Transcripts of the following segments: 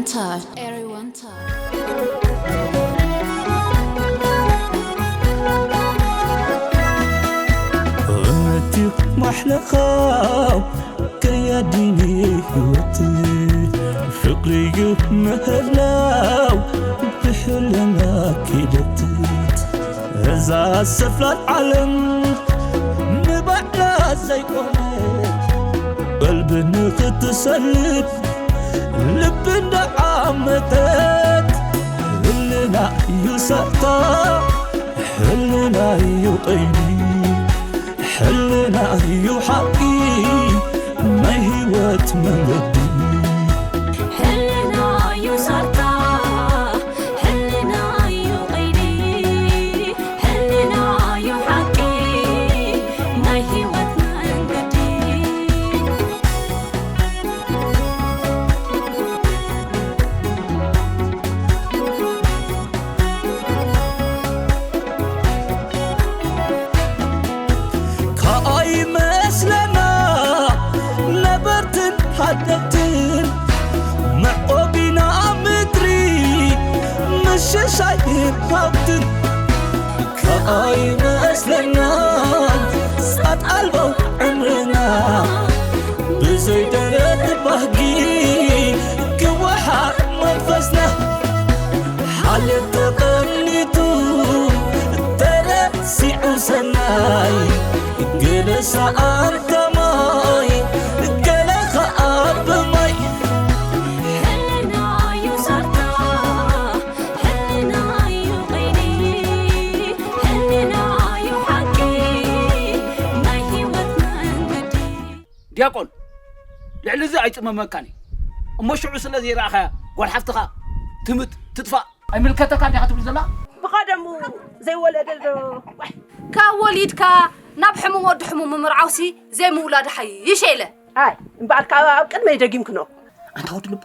Everyone time. እምነትዩ ማሕለኻው ከያዲኒ ህይወት ፍቕርዩ ምህላው ብሕልና ኪደት እዛ ሰፍላል ዓለም ንባዕላ ዘይኮነት ቀልቢ ንኽትሰልብ ልቢ እንዳዓመተት ህልና እዩ ሳታ ሕልና እዩ ቀይዲ ሕልና እዩ ሓቂ ናይ ህይወት መንገዲ ሕልና እዩ ሳታ ሕልና እዩ ቀይዲ ሕልና እዩ ሓቂ ናይ ህይወት መንገዲ ከኣይመስለና ነበርትን ሃደግትን መዕቆቢና ምድሪ ምሽሻይን ሃብትን ከኣይመስለና ጻት ኣልቦ ዕምርና ብዘይ ደረት ባህጊ ክወሓጥ መንፈስና ሓልዮት ተቐኒቱ ተረሲዑ ሰናይ ገለ ሰኣንታ ማይ ገለ ኸኣ ብማይ ሕልና እዩ ሰርታ ሕልና እዩ ቀይዲ ሕልና እዩ ሓቂ ናይ ህይወት መንገዲ ዲያቆን፣ ልዕሊ እዚ ኣይጽመመካን እዩ። እሞ ሽዑ ስለ ዘይረኣኻያ ጓል ሓፍትኻ ትምት ትጥፋእ ኣይምልከተካን ዲኻ ትብል ዘላ? ብቐደሙ ዘይወለደ ዶ? ካብ ወሊድካ ናብ ሕሙም ወዲ ሕሙም ምምርዓውሲ ዘይምውላድ ሓይሽ ኢለ። ኣይ እምበኣር ካብ ኣብ ቅድመይ ደጊምክኖ። ኣንታ ወዲ ልቡ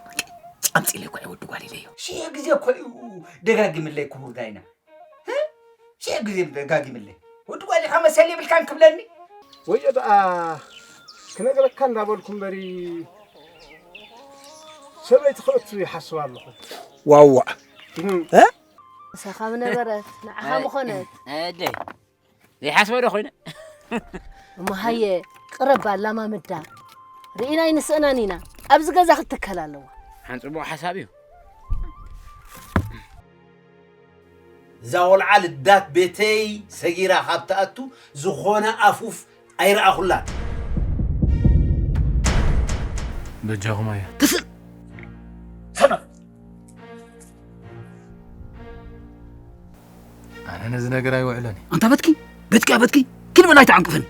ኣምጺለይ እኮ እየ ወዲ ጓል ኢለዮ። ሽሕ ግዜ እኮ እዩ ደጋጊምለይ ክቡር ዳይና። ሽሕ ግዜ ደጋጊምለይ ወዲ ጓል ኢኻ መሰል የብልካን ክብለኒ። ወዮ ደኣ ክነግረካ እንዳበልኩ እምበሪ ሰበይቲ ክእቱ ይሓስብ ኣለኹ። ዋዋ። እም። እ? ምሳኻ ምነበረት ንዓኻ እ-፣ ምኾነት። እ-፣ እደይ። ዘይሓስበ ዶ ኮይነ? እሞ ሃየ፣ ቅረብ ኣላማምዳ። ርኢና ኣይንስእናን ኢና። ኣብዚ ገዛ ክትተከል ኣለዋ። ሓን ጽቡቕ ሓሳብ እዩ። እዛ ቆልዓ ልዳት ቤተይ ሰጊራ ካብ ትኣቱ ዝኾነ ኣፉፍ ኣይረኣኹላን። በጃኹም ኣየ። ትስእ! ሰነፍ! ኣነ ነዚ ነገር ኣይውዕሎን እየ። ኣንታ በትኪ፣ በትኪ፣ በትኪ፣ ኪድ በል ኣይትዓንቅፍን።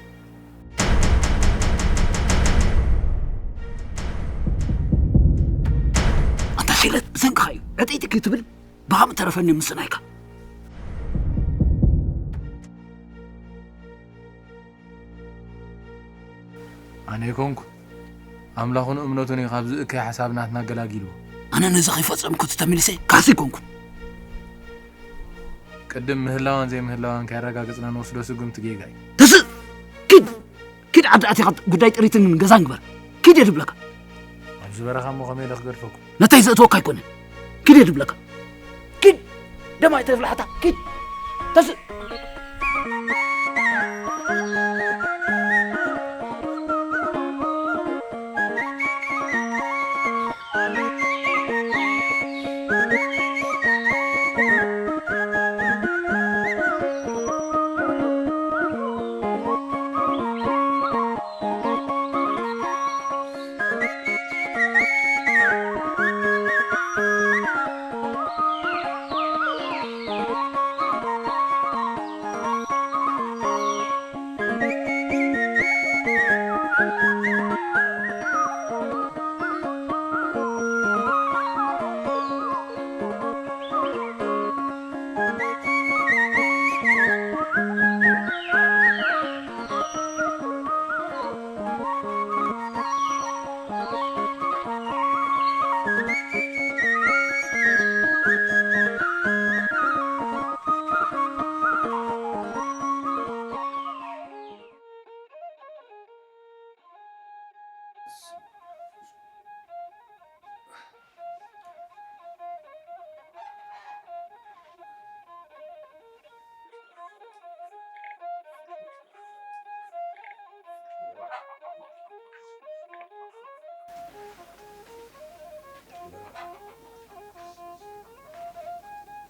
ኣንታ ሒለት ብሰንክኻ እዩ። ዕጥይቲ ክትብል ብሃም ተረፈኒ ምስናይካ። ኣነ ኣይኮንኩ፣ ኣምላኹን እምነቱን እዩ ካብዚ እከይ ሓሳብ ናትና ገላጊልዎ። ኣነ ነዚ ከይፈጸምኩ እቲ ተመሊሰ ካህሲ ኣይኮንኩን። ቅድም ምህላዋን ዘይምህላዋን ከየረጋገጽና ንወስዶ ስጉምቲ ጌጋ እዩ። ተስእ! ኪድ! ኪድ ዓዲ ኣቲኻ ጉዳይ ጥሪትን ገዛን ግበር። ኪድ እየ ድብለካ። ኣብዚ በረኻ እሞ ከመይ ኢለ ክገድፈኩም? ነታይ ዘእትወካ ኣይኮነን። ኪድ እየ ድብለካ። ኪድ! ደማ ኣይተፍልሓታ። ኪድ! ተስእ!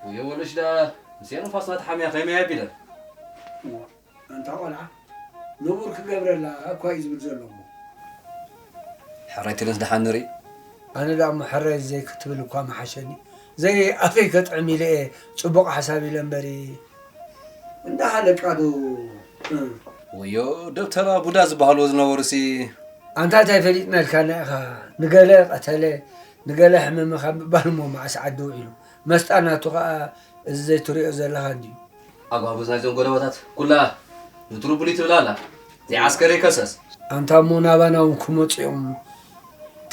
ወዮ ወለሽ ደኣ ምስያ ንፋስና ተሓሚያ ከመይ ኣቢለን? እዋ፣ ኣንታ ቆልዓ ንቡር ክገብረላ እኳ እዩ ዝብል ዘሎ እሞ። ሕራይ ትለስ ደሓን ንርኢ። ኣነ ደኣ እሞ ሕራይ ዘይክትብል እኳ መሓሸኒ። ዘይ ኣፈይ ከጥዕም ኢለ እየ ጽቡቕ ሓሳብ ኢለ እምበሪ። እንዳ ሃለቃ ዶ፣ እ። ወዮ ደብተራ ቡዳ ዝበሃልዎ ዝነበሩሲ። ኣንታ እንታይ ፈሊጥና ኢልካና ኢኻ? ንገለ ቀተለ፣ ንገለ ሕመመ ካብ ምባል እሞ መዓስ ዓዲ ውዒሉ። መስጣ ናቱ ኸኣ እዚ ዘይትሪኦ ዘለኻ እንድዩ። ኣጓጉዝ ናይዞም ጎደቦታት ኩላ ንትሩቡሊ ትብል ኣላ። ዘይዓስከር ይከሰስ። ኣንታ እሞ ናባና እውን ክመጹ እዮም።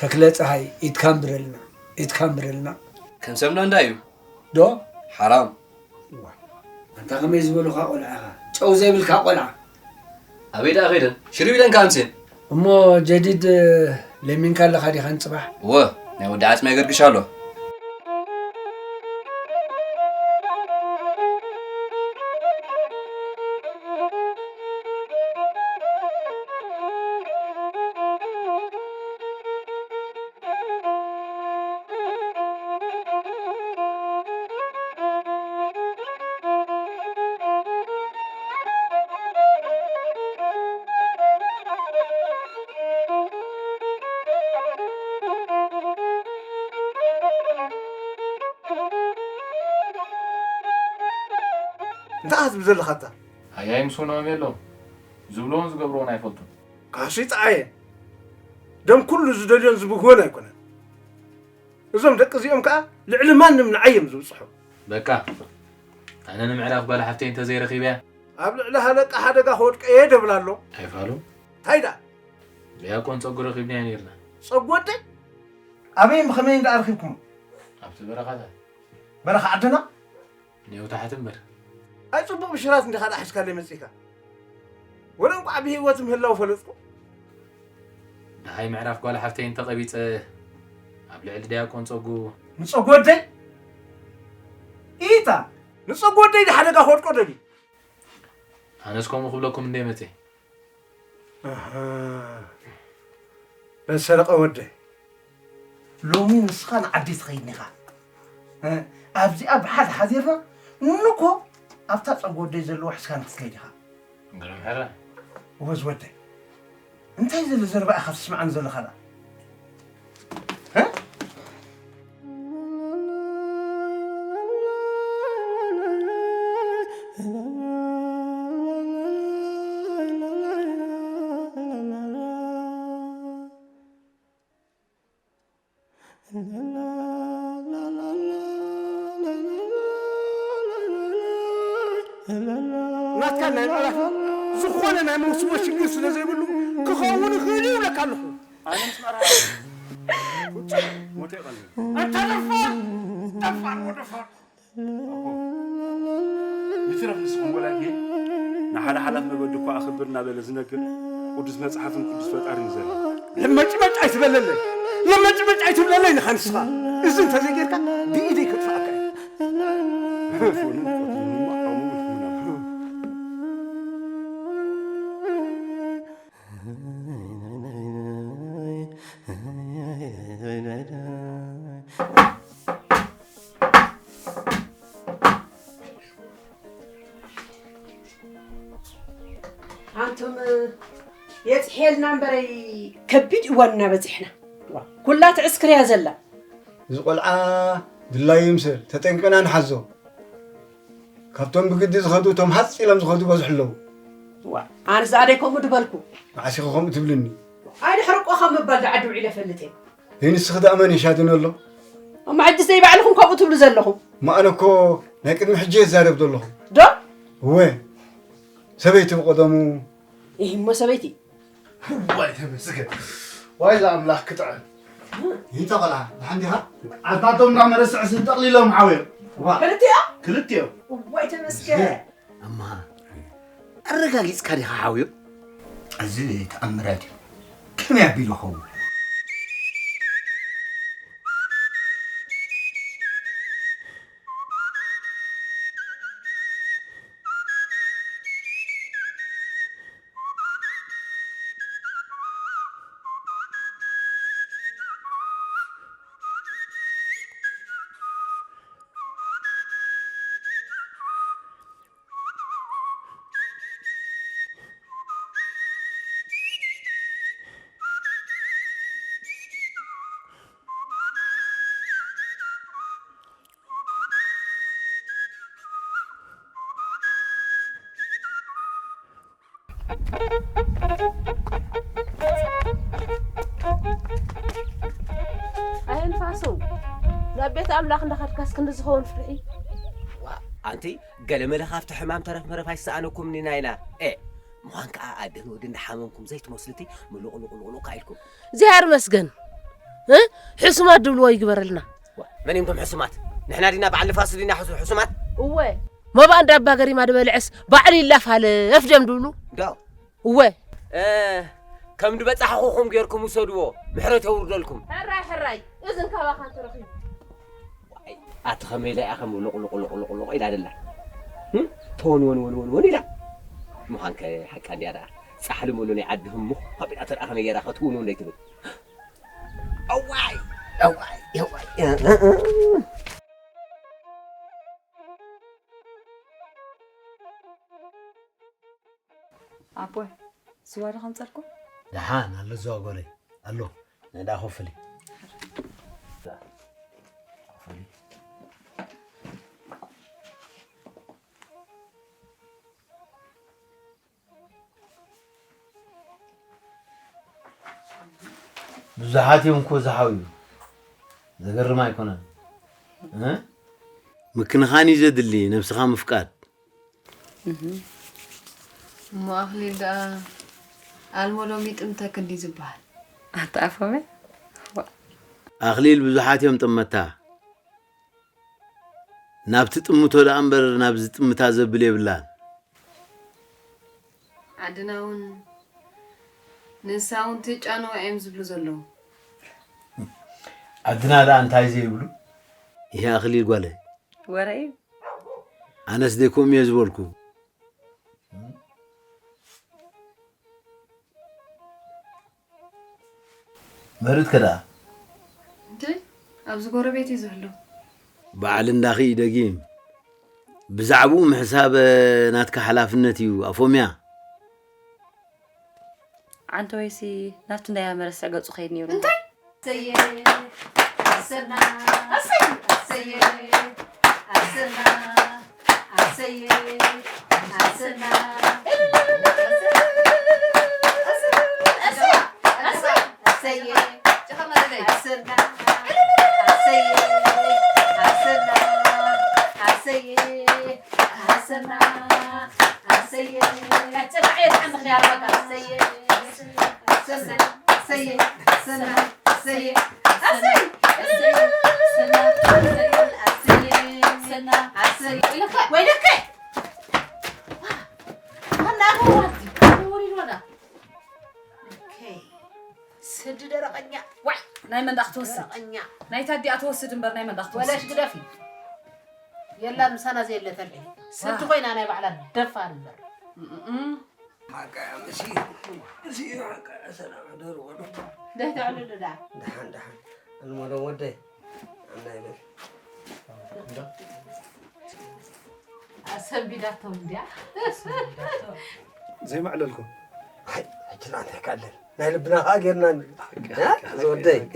ተክለ ጸሃይ፣ ኢድካ እምብረልና፣ ኢድካ እምብረልና። ከም ሰምና እንዳ እዩ። ዶ? ሓራም። እዋ፣ ኣንታ ከመይ ዝበሉኻ ቆልዓ ኢኻ? ጨው ዘይብልካ ቆልዓ። ኣበይ ደኣ ከይደን? ሽርብ ኢለን ከኣ ኣምስየን። እሞ ጀዲድ ለሚንካ ኣለኻ ዲኻ ንጽባሕ? እወ፣ ናይ ወዲ ዓጽሚ የገርግሽ ኣሎ። እንታይ ክትብል ዘለኻ ኣታ? ኣያይ ምስ ወኖም የሎም። ዝብልዎን ዝገብርዎን ኣይፈልጡን። ካሱ ይጥዓየ። ደም ኩሉ ዝደልዮን ዝብህጎን ኣይኮነን። እዞም ደቂ እዚኦም ከኣ ልዕሊ ማንም ንዓይ እዮም ዝብጽሑ። በቃ፣ ኣነ ንምዕራፍ ጓል ሓፍተይ እንተዘይረኺበያ። ኣብ ልዕሊ ሃለቃ ሓደጋ ክወድቀ እየ ደብል ኣሎ። ኣይፋሉ። እንታይ ደኣ? ዲያቆን ጸጉ ረኺብናዮ ነይርና። ጸጉ ወደይ? ኣበይን ብኸመይን ደኣ ረኺብኩሞ? ኣብቲ በረኻታት። በረኻ ዓድና? ኔው ታሕቲ እምበር። ኣይ ጽቡቕ ብሽራት እንዲኻ ደኣ ሒዝካለይ መጺእካ። ወላ እንቋዕ ብህይወት ምህላው ፈለጥኩ። ደሃይ ምዕራፍ ጓል ሓፍተይ እንተቐቢጸ ኣብ ልዕሊ ዲያቆን ጸጉ። ንጸጉ ወደይ? ኢታ! ንጸጉ ወደይ ደሓደጋ ክወድቆ ደልዩ። ኣነስ ከምኡ ክብለኩም እንደ መቴ። ኣሃ። በሰረቐ ወደይ። ሎሚ ንስኻ ንዓዲ ትኸይድ ኢኻ። እ፣ ኣብዚኣ ብሓድ ሓዚርና ንኮ ኣብታ ጸጉ ወደይ ዘለዎ ሕስካን ክትከይድ ኢኻ። ግርም ሕረ። ወዝ ወደይ። እንታይ ዝብል ዘረባ ኢኻ ትስምዓኒ ዘለኻ ደኣ? እ? ናትካ ናይ ምዕራፍ ዝኾነ ናይ መውስቦ ሽግር ስለ ዘይብሉ ክኸውን ይኽእል እዩ እብለካ ኣለኹ። ኣነ ምስ መርሃ ሞተ ይቐልል። ኣንታ ደፋር! ደፋር ወደፋር! ኣቦ፣ ይትረፍ ንስኹም ወላዲኤ፣ ንሓደ ሓላፍ መገዲ እኳ ኣኽብር እናበለ ዝነግር ቅዱስ መጽሓፍን ቅዱስ ፈጣርን እዩ ዘሎ። ለመጭመጭ ኣይትበለለይ፣ ለመጭመጭ ኣይትብለለይ ንኻ ንስኻ። እዚ እንተዘይጌርካ ብኢደይ ከጥፍኣካ እየ። ኣንቱም የጽሕየልና እምበረይ ከቢድ እዋን እናበጺሕና። ዋ፣ ኩላ ትዕስክር እያ ዘላ። እዚ ቆልዓ ድላዩ ይምሰል፣ ተጠንቂቕና ንሓዞ። ካብቶም ብግዲ ዝኸዱ፣ እቶም ሃጽ ኢሎም ዝኸዱ በዝሑ ኣለዉ። ዋ፣ ኣነስ ኣደይ ከምኡ ድበልኩ። መዓስ ኢኺ ከምኡ ትብልኒ? ኣይ፣ ድሕሪ እኮ ካብ ምባል ዶ ዓዲ ውዒለ እፈልጥ እየ? ደይ ንስኺ ደኣ መን ይሻድን ኣሎ? እሞ ሕጂ ሰይ ባዕልኹም ከምኡ ትብሉ ዘለኹም? እሞ ኣነ እኮ ናይ ቅድሚ ሕጂ እየ ዝዛረብ ዘለኹ። ዶ? እወ፣ ሰበይቲ ብቐደሙ። ኢህ፣ እሞ ሰበይቲ? ዋይ ተመስገን። ዋይ ዝኣምላኽ ክጥዕም። ይንተ ቆልዓ፣ ደሓን ዲኻ? ኣታቶም እንዳ መረስዕስ ጠቕሊሎም ሓውዮም። ዋ። ክልቲኦም? ክልቲኦም። ዋይ ተመስገን። እማ፣ ኣረጋጊጽካ ዲኻ ሓውዮ? እዚ ተኣምራት እዩ። ከመይ ኣቢሉ ይኸውን? ኣየ ንፋሱ፣ ናብ ቤት ኣምላኽ እንዳኸድካስ ክንዲ ዝኸውን ፍርሒ። ዋ፣ ኣንቲ፣ ገለመለ ካብቲ ሕማም ተረፍ መረፍ ኣይሰኣነኩምን ኢና። ኤ፣ ምዃን ከኣ ኣደን ወድን እንዳሓመምኩም ዘይትመስሉቲ፣ ምሉቕ ሉቕ ሉቕ ሉቕ ኢልኩም። እግዚኣብሔር ይመስገን። እ? ሕሱማት ድብልዎ ይግበረልና። ዋ፣ መን እዮም እቶም ሕሱማት? ንሕና ዲና በዓል ንፋሱ ዲና ሕሱ-፣ ሕሱማት? እወ። መባእ እንዳ ኣባ ገሪማ ድበልዐስ ባዕሉ ይላፍ ኣለ፣ ኣፍደም ድብሉ። ዶ? እወ። እ፣ ከም ድበጻሕኹኹም ጌርኩም ውሰድዎ፣ ምሕረት የውርደልኩም። ሕራይ፣ ሕራይ፣ እዝን ካባኻ ተረኺቡ። ኣቲ ኸመይ ኢላ እያ ከም ሎቕ ሎቕ ሎቕ ሎቕ ሎቕ ኢላ ደላ? ህም? ተወን ወን ወን ወን ወን ኢላ። ምዃንከ ሓቃ እንድያ ደኣ። ጻሕሊ ሙሉ ናይ ዓዲ ህሙኽ ኣቢላ ተደኣ ከመይ ጌራ ኸትውን ወን ደይትብል? እዋይ፣ እዋይ፣ እዋይ። ኣቦይ፣ ስዋ ዶ ከምጸልኩም? ደሓን ኣሎ፣ ዝዋ ጓለይ ኣሎ። ናይ ደኣ ኮፍ በሊ። ኮፍ በሊ። ብዙሓት እዮም እኮ ዝሓውዩ። ዘገርም ኣይኮነን። እ? ምክንኻን እዩ ዘድሊ፣ ነብስኻ ምፍቃድ። እህ። እሞ ኣኽሊል ደኣ ኣልሞ ሎሚ ይጥምተክ እንዲ ዝበሃል? ኣታ ኣፎመ? ዋ። ኣኽሊል ብዙሓት እዮም ጥመታ። ናብ ትጥምቶ ደኣ እምበር ናብ ዝጥምታ ዘብል የብላን። ዓድና እውን ንሳ እውን ትጫነዋ እዮም ዝብሉ ዘለዉ። ዓድና ደኣ እንታይ ዘይብሉ? ይሄ ኣኽሊል ጓለይ። ወረ እዩ። ኣነስ ደይ ከምኡ እየ ዝበልኩ። መርትከ ደኣ? እንተ ኣብዚ ጎረቤት እዩ ዘሎ። በዓል እንዳኺ ደጊም። ብዛዕባኡ ምሕሳብ ናትካ ሓላፍነት እዩ ኣፎምያ። ዓንተ ወይሲ ናብቲ እንዳያ መረስዕ ገጹ ከይድ ነይሩ። እንታይ? ኣሰየ፣ ኣሰና፣ ኣሰይ፣ ኣሰየ፣ ኣሰና፣ ኣሰየ፣ ኣሰና፣ ኣሰይ፣ ኣሰይ፣ ኣሰይ፣ ኣሰየ፣ ኣሰና፣ ኣሰየ፣ ኣሰና፣ ኣሰየ። ኣሰና፣ ኣሰየ። ኣሰና፣ ኣሰየ። ኣሰና፣ ኣሰየ። ኣሰይ። ኣሰና፣ ኣሰየ። ኣሰና፣ ኣሰየ። ወይለከ! ወይለከ! ዋና ኣበዋቲ፣ ወሪድ ወዳ። ኦኬ። ስዲ ደረቐኛ። ዋይ፣ ናይ መን ደኣ ክትወስድ? ደረቐኛ። ናይታ ኣዲኣ ትወስድ እምበር ናይ መን ደኣ ክትወስድ? ወለሽ ግደፊ። የላን ምሳና ዘየለ ተልዒ። ስዲ ዋ። ኮይና ናይ ባዕላ ደፋር እምበር። እም፣ እም። ሓቃ ምስ፣ ምስ ሓቃ ሰላም ደሩ ወዱ። ደህተ ዕልሉ ደኣ። ደሓን፣ ደሓን። ኣልሞዶ ወደይ። ኣናይ በል። ኣሰንቢዳቶም እንድያ። ዘይመዕለልኩም። ኣይ፣ ሕጂ ንዓንተ ይካኣለን። ናይ ልብና ከኣ ጌርና ን-፣ ሓቂ፣ እ? ሓቂ፣ ዝወደይ። ሓቂ።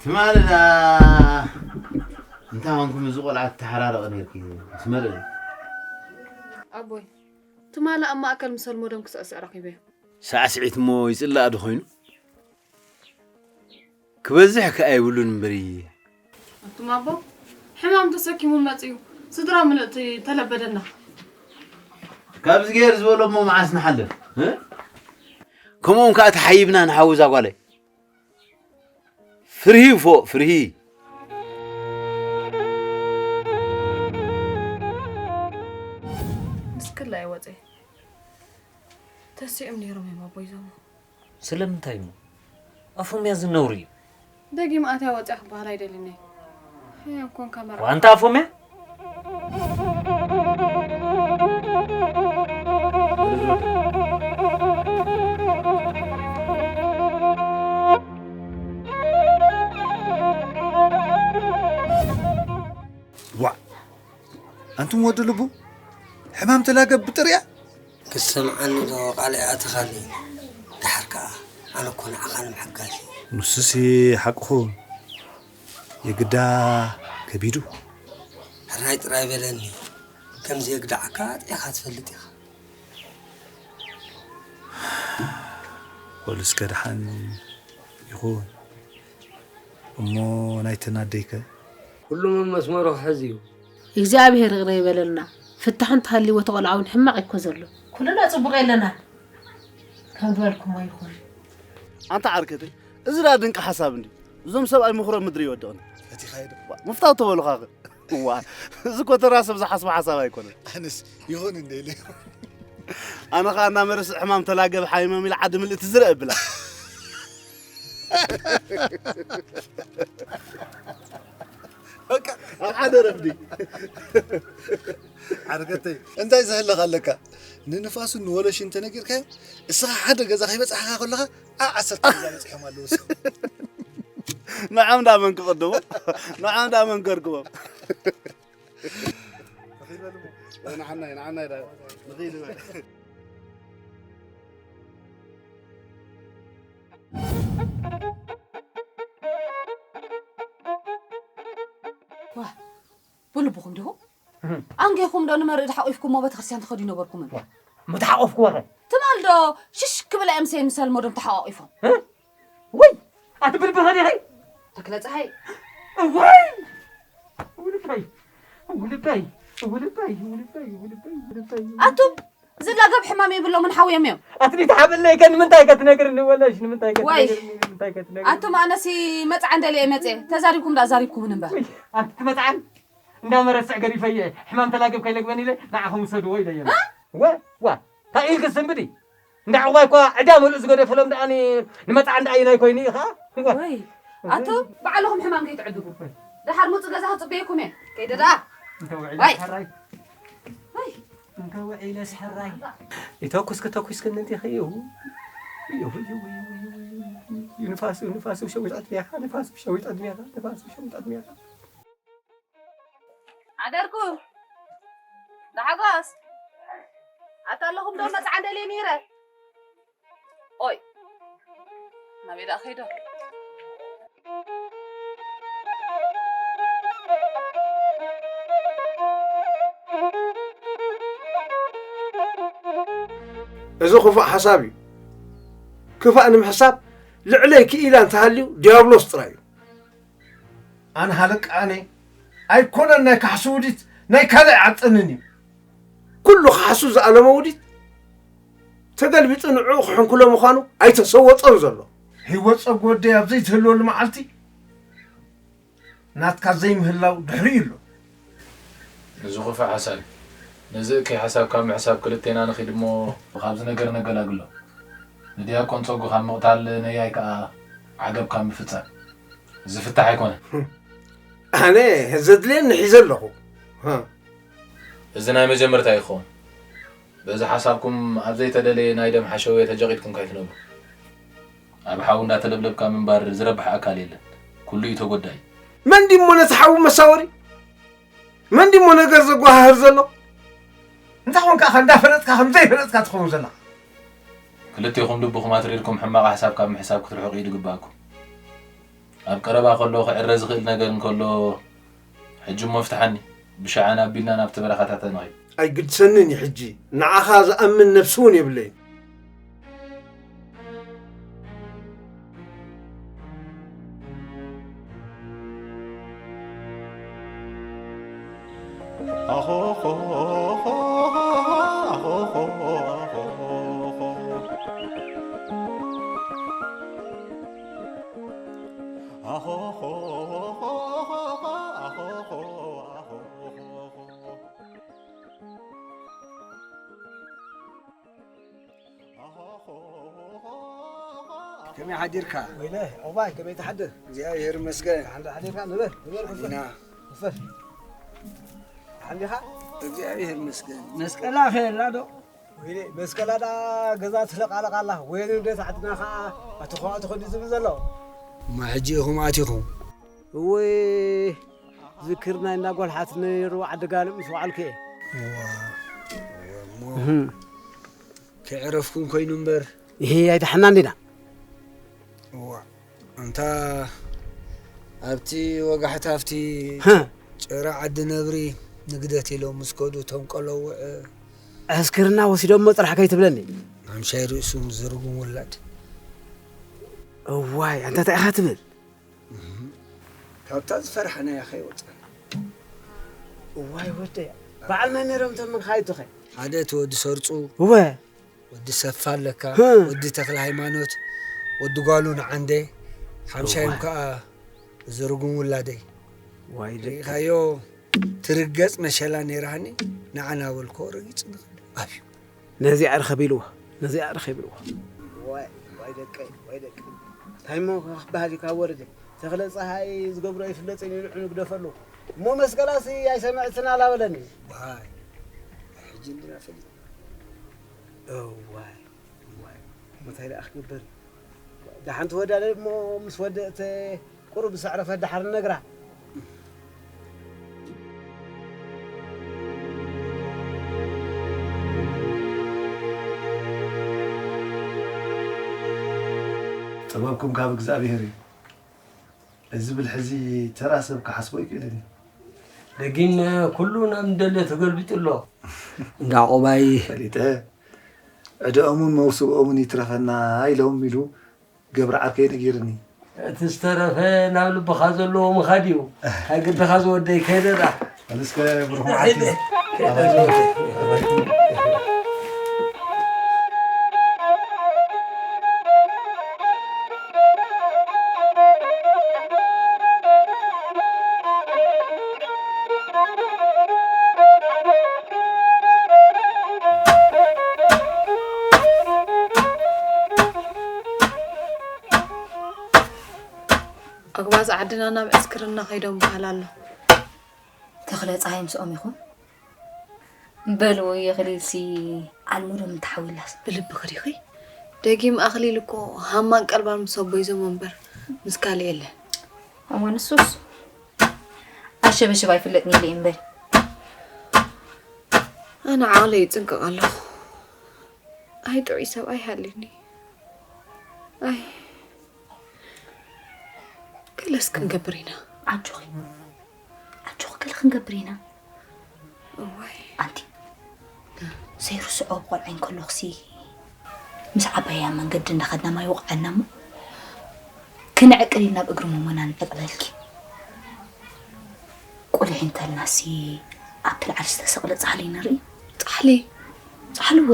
ትማሊ ደኣ እንታይ ኾንኩም እዚ ቆልዓ ትተሓራረቕ ነርኪ? ምስ መርእ? ኣቦይ፣ ትማሊ ኣብ ማእከል ምስ ኣልሞዶም ክስዕስዕ ረኺበዮ። ሳዕስዒት እሞ ይጽላእ ዶ ኾይኑ? ክበዝሕ ከኣ የብሉን እምበሪ። ኣቱም ኣቦ፣ ሕማም ተሰኪሙን መጺኡ፣ ስድራ ምልእቲ ተለበደና። ካብዚ ገይር ዝበሎ እሞ መዓስ ንሓልፍ? እ? ከምኦም ከኣ ተሓይብና ንሓዊ እዛ ጓለይ። ፍርሂ ፎእ፣ ፍርሂ። ምስክላ እየ ወፀ። ተሲኦም ነይሮም እዮም ኣቦይ ዞሞ። ስለምንታይ እሞ? ኣፎምያ እዚ ነውሪ እዩ። ደጊም ኣትያ ወፅያ ክበሃል ኣይደልን እየ። ሕያም ኮንካ መርዓ። ዋንታ ኣፎምያ? ዋ፣ ኣንቱም ወዲ ልቡ፣ ዕማም ተላገብ ብጥርያ? ክትሰምዓኒ ዶ ቃል ኣእተኻኒ? ደሓር ከኣ ኣነ እኮ ንዓኻ ንምሕጋዝ እየ። ንሱሲ ሓቅኹ የግዳ ከቢዱ። ሕራይ ጥራይ በለኒ። ከምዚ የግዳዓካ ኣጥዒኻ ትፈልጥ ኢኻ። በሉ እስከ ደሓን ይኹን። እሞ ናይተን ኣደይከ? ኩሉ መስመሩ ክሕዝ እዩ። እግዚኣብሔር ይቕረ ይበለልና። ፍታሕ እንተሃልይዎ እቲ ቆልዓ እውን ሕማቕ እኮ ዘሎ። ኩልና ጽቡቕ የለናን። ከም ዝበልኩሞ ይኹን። ኣንታ ዓርከተይ፣ እዚ ደኣ ድንቂ ሓሳብ እንድዩ። እዞም ሰብኣይ ምኹሮ ምድሪ ይወድቕኒ። ፈቲኻዮ ዶ? ዋ፣ ምፍታው ተበሉኻኸ? ዋ፣ እዚ እኮ ተራ ሰብ ዝሓስቦ ሓሳብ ኣይኮነን። ኣነስ ይኹን እንደ ኢለ። ኣነ ኸኣ እናመረስ ሕማም ተላገብ ሓይሞም ኢለ ዓዲ ምልእቲ ዝረአ ብላ። በቃ፣ ኣብ ሓደ ረፍዲ። ዓርከተይ፣ እንታይ ዘህለኻ ኣለካ? ንንፋሱ ንወለሽ እንተነጊርካዮ፣ እስኻ ሓደ ገዛ ከይበጻሕካ ከለኻ፣ ኣብ ዓሰርተ ገዛ በጺሖም ኣለዉ። ንዖም ደኣ መን ክቕድሞ? ንዖም ደኣ መን ከርክቦም? ንዓናይ፣ ንዓናይ ደኣ ንኺድ በል። ዋ፣ ብልብኹም ዲኹም? ኣንጌኹም ዶ ንመርእ ተሓቂፍኩሞ ቤተክርስትያን ትኸዱ ነበርኩምን? ዋ፣ ምተሓቆፍኩ ወረ። ትማል ዶ ሽሽ ክብላ እዮም ሰይ ምሰል ሞዶም ተሓቋቂፎም? እ? ወይ፣ ኣቲ ብልቢ ኸዲኺ? ተክለ ፀሓይ። ወይ! ውልበይ፣ ውልበይ፣ ውልበይ፣ ውልበይ፣ ውልበይ፣ ውልበይ። ኣቱም ዝላገብ ሕማም የብሎምን ሓውዮም እዮም። ኣትሊት ሓበለይ ከ ንምንታይ ከ ትነግርኒ ወለሽ ንምንታይ ከ ወይ! ትነግርኒ ንምንታይ ከ ትነግርኒ? ኣቱም ኣነሲ መፅዓ እንደልየ መፅየ ተዛሪብኩም ዳ ዛሪብኩምን እምበር። ወይ! ኣቲ ትመፅዓን እንዳመረስዕ ገዲፈየ ሕማም ተላገብ ከይለግበን ኢለ ንዓኹም ውሰድዎ ኢለዮም። እ? ወ ዋ እንታይ ኢልክ ስንብዲ? እንዳ ዕቋይ እኳ ዕዳ ምሉእ ዝገደፈሎም ደኣ ኒ- ንመፅዓ እንዳ ኣየናይ ኮይኑ ኢኻ? ወ- ወይ ኣቱም ባዕልኹም ሕማም ከይትዕድጉ። ደሓር ሙፁ ገዛ ክፅበየኩም እየ። ከይደ ደኣ። እንተ ውዒለ ወይ! ሕራይ። ወይ! እንተ ውዒለስ ሕራይ። ይተኩስ ክተኩስ ክንንቲ ኸዩ። ንፋሱ ንፋሱ ሸዊጣት ሚያኻ ንፋሱ ሸዊጣት ሚያኻ ንፋሱ ሸዊጣት ሚያኻ። ሓደርኩ ዳሓጓስ ኣታ ኣለኹም ዶ መፅዓ እንደልየ ነይረ። ኦይ ናበይ ደኣ ከይዶ? እዚ ክፉእ ሓሳብ እዩ። ክፋእ ንምሕሳብ ልዕለይ ክኢላ እንተሃልዩ ዲያብሎስ ጥራይ እዩ። ኣነ ሃለቃ ኣነ ኣይኮነን ናይ ካሕሱ ውዲት ናይ ካልእ ኣይዓጸንን እዩ። ኩሉ ካሕሱ ዝኣለሞ ውዲት ተገልቢጡ ንዕኡ ክሕንኩሎ ምዃኑ ኣይተሰወጦን ዘሎ። ህይወት ጸጉ ወደይ ኣብ ዘይትህልወሉ መዓልቲ ናትካ ዘይምህላው ድሕሪኡ ኣሎ። እዚ ክፉእ ሓሳብ እዩ። ነዚ እከይ ሓሳብ ካብ ምሕሳብ ክልቴና ንኺድ እሞ ካብዚ ነገር ነገላግሎ። ንድያቆን ጸጉ ካብ ምቕታል ነያይ ከኣ ዓገብ ካብ ምፍጻም። ዝፍታሕ ኣይኮነን። ኣነ ዘድልየኒ ሒዘ ኣለኹ። ሃ። እዚ ናይ መጀመርታ ይኸውን። በዚ ሓሳብኩም ኣብ ዘይተደለየ ናይ ደም ሓሸውየ ተጀቒድኩም ከይትነብሩ። ኣብ ሓዊ እንዳተለብለብካ ምንባር ዝረብሕ ኣካል የለን። ኩሉ እዩ ተጎዳኢ። መን ድሞ ነቲ ሓዊ መሳወሪ? መን ድሞ ነገር ዘጓሃህር ዘሎ? እንታይ ኾንካ ከ እንዳፈለጥካ ከም ዘይፈለጥካ ትኸውን ዘለኻ? ክልቴኹም ልብኹም ኣትሪርኩም ሕማቕ ሓሳብ ካብ ምሕሳብ ክትርሕቑ እዩ ዝግባእኩም። ኣብ ቀረባ ከሎ ክዕረ ዝኽእል ነገር እንከሎ ሕጂ እሞ ፍትሓኒ፣ ብሸዓና ኣቢልና ናብቲ በረኻታት ንኸይድ። ኣይግድሰንን እዩ ሕጂ፣ ንዓኻ ዝኣምን ነብሲ እውን የብለይን። ከመይ ሓዲርካ? ወይለ፣ ኦባይ፣ ከመይ ትሓድር? እግዚኣብሔር ይመስገን። ሓንዳ ሓዲርካ? ንበር፣ ንበር፣ ኮፈር። ኢና። ኮፈር። ሓንዲኻ? እግዚኣብሔር ይመስገን። መስቀላ ከየላ ዶ? ወይለ፣ መስቀላ ዳ ገዛ ትለቃለቃ ኣላ። ወይለ፣ እንደ ታዕትና ኸዓ፣ ኣቲ ኸዋ ትኸዲ ዝብል ዘሎ። እማ ሕጂ ኢኹም ኣቲኹም። እወይ፣ ዝክርና እናጎልሓት ነይሩ ዓዲ ጋልብ ምስ ወዓልኩ እየ። እዋ፣ እህም። ከይዕረፍኩም ኮይኑ እምበር። ይሄ ኣይተሓናን ዲና? እዋ፣ ኣንታ ኣብቲ ወጋሕታ ኣብቲ ሀ። ጭራ ዓዲ ነብሪ ንግደት ኢሎም ምስ ከዱ እቶም ቀለውዕ ዕስክርና ወሲዶሞ ጥራሕ ከይትብለኒ። ኣምሻይ ርእሱ ዝርጉም ውላድ። እዋይ፣ ኣንታ እንታይ ኢኻ ትብል? እህም። ካብታ ዝፈርሓናያ ከይወፀና። እዋይ ወደይ፣ በዓል መን ነይሮም እቶም ምንካይቱኸ? ሓደ እቲ ወዲ ሰርፁ፣ እወ። ወዲ ሰፋ ኣለካ፣ ህ። ወዲ ተክለ ሃይማኖት፣ ወዲ ጓሉ ንዓንደ፣ ሓምሻዮም እዋይ። ከኣ ዝርጉም ውላደይ። ዋይ ደቂ። ርኢኻዮ፣ ትርገጽ መሸላ ነይራኒ፣ ንዓ ናበልኮ ረጊጽ ንኽእል። ኣብዩ። ነዚኣ ርኸብ ኢልዎ፣ ነዚኣ ርኸብ ኢልዎ። ዋይ፣ ዋይ ደቀይ፣ ዋይ ደቀይ። እንታይ እሞ ክበሃል እዩ ካብ ወረደ? ተኽለ ጸሃይ ዝገብሮ ኣይፍለጥን ኢሉ ዕኑግ ደፈሉ። እሞ መስቀላሲ ኣይሰምዕትን ኣላበለኒ። ዋይ፣ ሕጂ እንዲና ፈሊጥና። እዋይ፣ እዋይ፣ እሞ እንታይ ደኣ ክግበር? ደሓን ትወዳደ እሞ ምስ ወደእተ ቁሩብ ዝሰዕረፈ ደሓር ነግራ። ጥበብኩም ካብ እግዚኣብሔር እዩ። እዚ ብልሒ እዚ ተራ ሰብ ክሓስቦ ኣይክእልን እዩ። ደጊም ኩሉ ናብ እንደልዮ ተገልቢጡ ኣሎ። እንዳ ቆባይ ፈሊጠ ዕድኦምን መውስብኦምን ይትረፈና ኢሎም ኢሉ ገብረ ዓርከይ ነጊርኒ። እቲ ዝተረፈ ናብ ልብኻ ዘለዎ ምኻድ እዩ። ናይ ግድኻ ዝወደይ ከይደ ደኣ። ኣነስከ ብሩኽ መዓልቲ። ኣጉባዝ ዓድና ናብ ዕስክርና ከይዶም በሃል ኣሎ። ተኽለ ፀሃይ ምስኦም ይኹን? በልዎ የኽሊልሲ ዓልምዶም እንተሓዊላስ። ብልብኺ ዲኺ? ደጊም ኣኽሊል እኮ ሃማን ቀልባን ምስ ኣቦይ ዞሞ እምበር ምስ ካልእ የለን። እሞ ንሱስ ኣሸበሽብ ኣይፍለጥን ኢለ እየ እምበይ። ኣነ ዓቕለይ ይጽንቀቕ ኣለኹ። ኣይ ጥዑይ ሰብኣይ ሃልዩኒ። ኣይ ገለስ ክንገብር ኢና። ኣጆኺ ኣጆኺ ገለ ክንገብር ኢና። እዋይ ኣንቲ ዘይርስዖ ቆልዓ እንከለኹሲ ምስ ዓባይ ኣብ መንገዲ እንዳኸድና ማይ ይወቕዐና እሞ ክንዕቅል ኢልና ብ እግሪ ሞሞና ንዕቅለልኪ። ቁሊሕ እንተልናሲ ኣብቲ ላዕሊ ዝተሰቕለ ፃሕሊ ንርኢ። ፃሕሊ? ፃሕሊ እወ።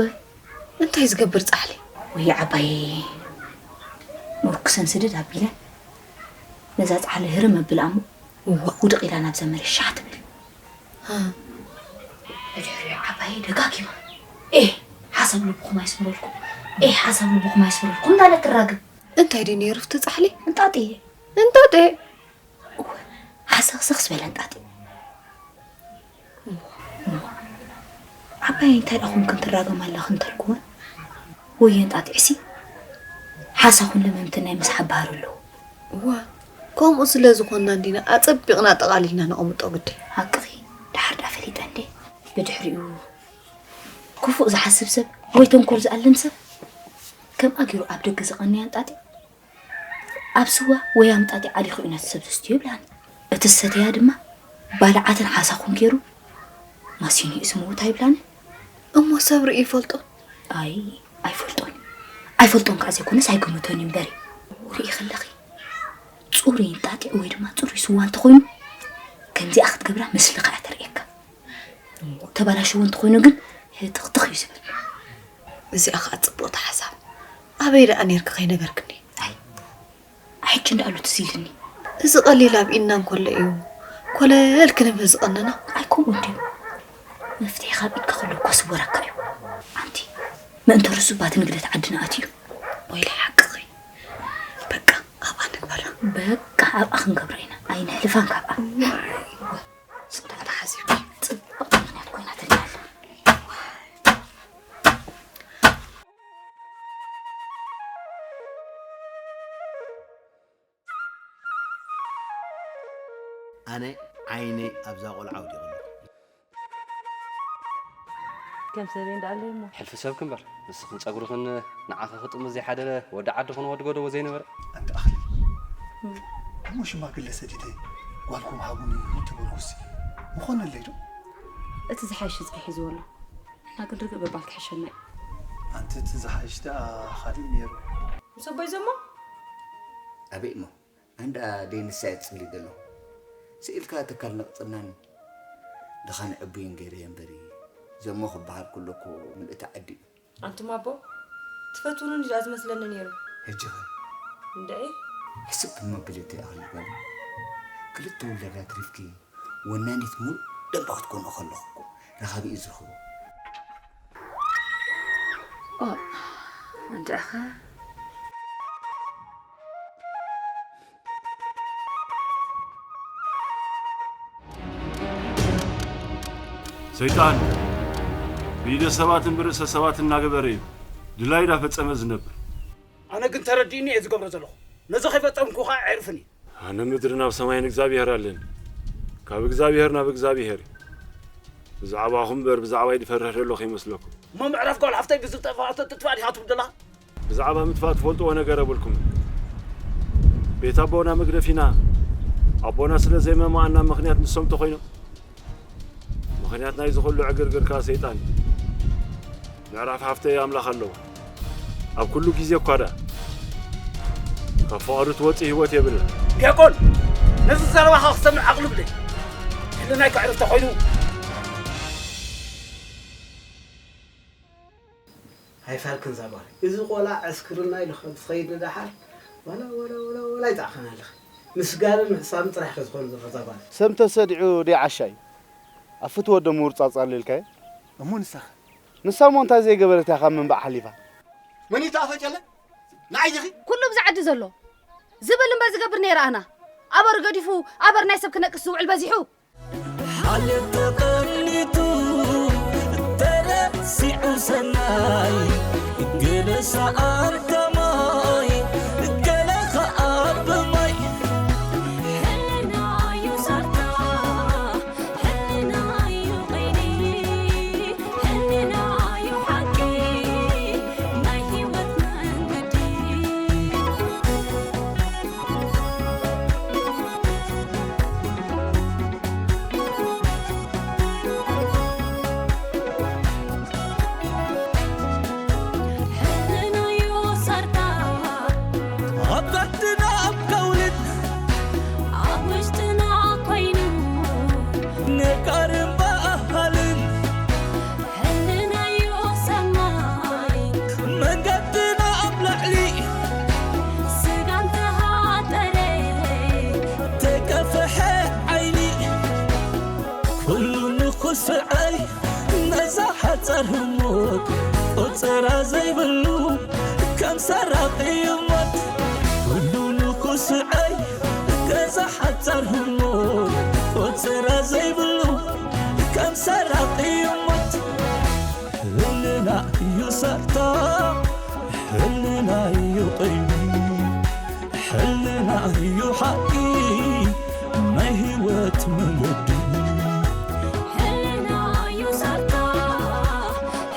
እንታይ ዝገብር ፃሕሊ? ወይ ዓባየይ። ምርኩሰን ስድድ ኣቢለን ነዛ ፃሕሊ ህርም ኣብልኣ እሞ እዋ ውድቕ ኢላ ናብዛ መሬት ሻሕ ትብል። ብድሕሪኡ ዓባየይ ደጋጊማ ኤህ ሓሳብ ልብኹም ኣይስምረልኩም፣ ኤህ ሓሳብ ልብኹም ኣይስምረልኩም እንዳለት ትራገም። እንታይ ድዩ ነይሩ እቲ ፃሕሊ? እንጣጥየ። እንጣጥየ? እወ፣ ሃሰኽሰኽ ዝበለ እንጣጢዕ። ዓባየይ እንታይ ደኣ ኮንክን ትራገማ ኣለኽን ተልክወን፣ ወየ እንጣጢዕሲ ሓሳኹን ለመምትን ናይ ምስሓብ ባህሪ ኣለዎ። እዋ፣ ከምኡ ስለ ዝኾንና እንዲና ኣጸቢቕና ኣጠቓሊልና ነቐምጦ ግዲ። ሓቅኺ፣ ደሓር ደኣ ፈሊጠ እንዴ። ብድሕሪኡ ክፉእ ዝሓስብ ሰብ ወይ ተንኮል ዝኣልም ሰብ ከምኣ ገይሩ ኣብ ደገ ዝቐንያ እንጣጢዕ ኣብ ስዋ ወይ ኣምጣጢ ዓሊኹ እዩ ነቲ ሰብ ዘስትዮ ይብላኒ። እቲ ዝሰተያ ድማ ባልዓትን ሓሳኹን ገይሩ ማሲኑ እዩ ዝመውታ ይብላኒ። እሞ ሰብ ርእዩ ይፈልጦ? ኣይ ኣይፈልጦን። ኣይፈልጦን ከዓ ዘይኮነስ ኣይግምቶን እዩ እምበሪ። ርእኺ ኣለኺ? ፅሩይ እንጣጢዕ ወይ ድማ ፅሩይ ስዋ እንተኾይኑ ከምዚኣ ክትገብራ መስልኻ እያ ተርእየካ። ተባላሽዎ እንተኾይኑ ግን ህትኽትኽ እዩ ዝብል። እዚኣ ኸኣ ጽብቕቲ ሓሳብ። ኣበይ ደኣ ኔርኪ ከይነገርክኒ? ኣይ፣ ሕጂ እንዳኣሉ ትዝ ኢልኒ። እዚ ቀሊል ኣብ ኢድና እንከሎ እዩ ኮለል ክንብል ዝቐነና። ኣይ፣ ከምኡ እንድዩ። መፍትሒ ካብ ኢድካ ከሎ እኮ ስወረካ እዩ። ኣንቲ፣ ምእንተ ርሱባት ንግደት ዓድና ኣትዩ። ወይለይ ሓቅኺ። በቃ ኣብኣ ንግበራ። በቃ ኣብኣ ክንገብራ ኢና። ኣይነሕልፋን ካብኣ። ዋይ። ስቕታ ተሓሲብኪ ጽብቕቲ ምኽንያት ኮይናትኒ ኣላ። ኣነ ዓይነይ ኣብዛ ቆልዓ ኣውዲቑ ኣለኹ። ከም ሰበይ እንዳኣለይ እሞ። ሕልፊ ሰብኪ እምበር፣ ንስኽን ጸጉርኽን ንዓኺ ክጥምት ዘይሓደረ ወዲ ዓዲ ኹን ወዲ ጎደቦ ዘይነበረ። ኣንቲ ኣኽሊል፣ እሞ ሽማግለ ሰዲደ ጓልኩም ሃቡኒ እንተበልኩሲ ምኾነለይ ዶ? እቲ ዝሓይሽ ጽሒሑ ዝወሎ ናግል ርግእ ምባል ክሕሸና እዩ። ኣንቲ እቲ ዝሓይሽ ደኣ ኻሊእ ነይሩ። ምስ ኣቦይ ዘሞ ኣበይ እሞ? ኣንዳ ደይ ንሳ እየ ትጽሊ ዘሎ። ስኢልካ ትካል ነቕጽናን ድኻን ዕቡይን ገይረ እየ እምበሪ ዘሞ ክበሃል ኩሎ እኮ ምልእቲ ዓዲ እዩ። ኣንቱም ኣቦ ትፈትውኑኒ ድኣ ዝመስለኒ ነይሩ። ሕጂ ኸ? እንድዒ። ሕስብ እሞ ብለተይ ኣኽሊ ጓለይ። ክልተ ውላድ ኣትሪፍኪ ወናኒት ሙሉእ ደንበ ክትኮኒ ከለኹ እኮ ረኻቢ እዩ ዝረኽቦ። ኦ እንድዒ ኸ። ሰይጣን ብኢደ ሰባትን ብርእሰ ሰባትን እናገበረ እዩ ድላዩ እንዳፈጸመ ዝነብር። ኣነ ግን ተረዲእኒ እየ ዝገብሮ ዘለኹ። ነዚ ከይፈጸምኩ ኸኣ ኣየዕርፍን እየ። ኣነ ምድርን ኣብ ሰማይን እግዚኣብሄር ኣለኒ። ካብ እግዚኣብሄር ናብ እግዚኣብሄር። ብዛዕባኹም እምበር ብዛዕባይ ዝፈርህ ዘሎ ከይመስለኩም። እሞ ምዕራፍ ጓል ሓፍተይ ብዝጠፍኣ ሕቶ ትጥፋእ ዲኻ ትብል ዘለኻ? ብዛዕባ ምጥፋእ ትፈልጥዎ ነገር የብልኩምን። ቤት ኣቦና መግደፊና፣ ኣቦና ስለ ዘይመማኣና ምኽንያት ንሶም ተኾይኖም። ምኽንያት ናይዚ ኹሉ ዕግርግር ከኣ ሰይጣን እዩ። ምዕራፍ ሓፍተይ ኣምላኽ ኣለዎ። ኣብ ኩሉ ግዜ እኳ ደኣ ካብ ፍቓዱ ትወጽእ ህይወት የብልን። ዲያቆን፣ ነዚ ዘረባኻ ክሰምዕ ኣቕልብለይ። ህልናይ ከዕርፍ ተኾይኑ። ኣይፋልክን እዛ ጓል። እዚ ቆልዓ ዕስክርና ኢሉ ከም ዝኸይድ ንደሓር ዋላ ዋላ ዋላ ዋላ ይጻዕኸን ኣለኺ። ምስጋንን ምሕሳብን ጥራሕ ኢኺ ዝኾን ዘሎ እዛ ጓል። ሰብ እንተሰዲዑ ደይዓሻ እዩ። ኣብ ፍትወት ዶ ምውርጻጽ ኣሎ ኢልካዮ? እሞ ንሳኸ? ንሳ እሞ እንታይ ዘይገበረት እያ ካብ ምንባዕ ሓሊፋ? መን እዩ ተኣፋጨለ? ንዓይ ዲኺ? ኩሉ ብዛ ዓዲ ዘሎ ዝብል እምበር ዝገብር ነይረ ኣና ኣበሩ ገዲፉ ኣበር ናይ ሰብ ክነቅስ ዝውዕል በዚሑ። ሓልዮት ተቐኒቱ ተረሲዑ ሰናይ ገለ ሰኣን ከማይ ገለ ኸኣ ብማይ ሕልና እዩ ዛርታ ሕልና እዩ ቐይዲ ሕልና እዩ ሓቂ ናይ ህይወት መንገዲ ሓጻር ህሞት ቆጸራ ዘይብሉ ከም ሰራቒ ሞት ኩሉ ንኹስዐይ ገዛ ሓጻር ህሞት ቆጸራ ዘይብሉ ከም ሰራቒ ሞት ህልና እዩ ሳታ ሕልና እዩ ቐይዲ ሕልና እዩ ሓቂ ናይ ህይወት መገዲ ሕልና እዩ ሳታ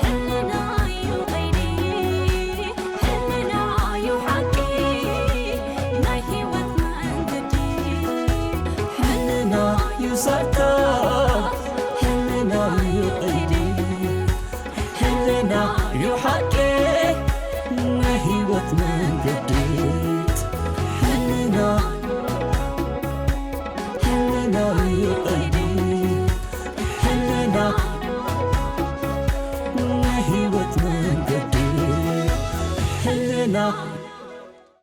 ሕልና እዩ ቐይዲ ሕልና እዩ ሓቂ ናይ ህይወት መንገዲ ሕልና እዩ ሳታ ሕልና እዩ ቐይዲ ሕልና እዩ ሓቂ ናይ ህይወት መንገዲ ሕልና ሕልና እዩ ቐይዲ ሕልና ናይ ህይወት መንገዲ ሕልና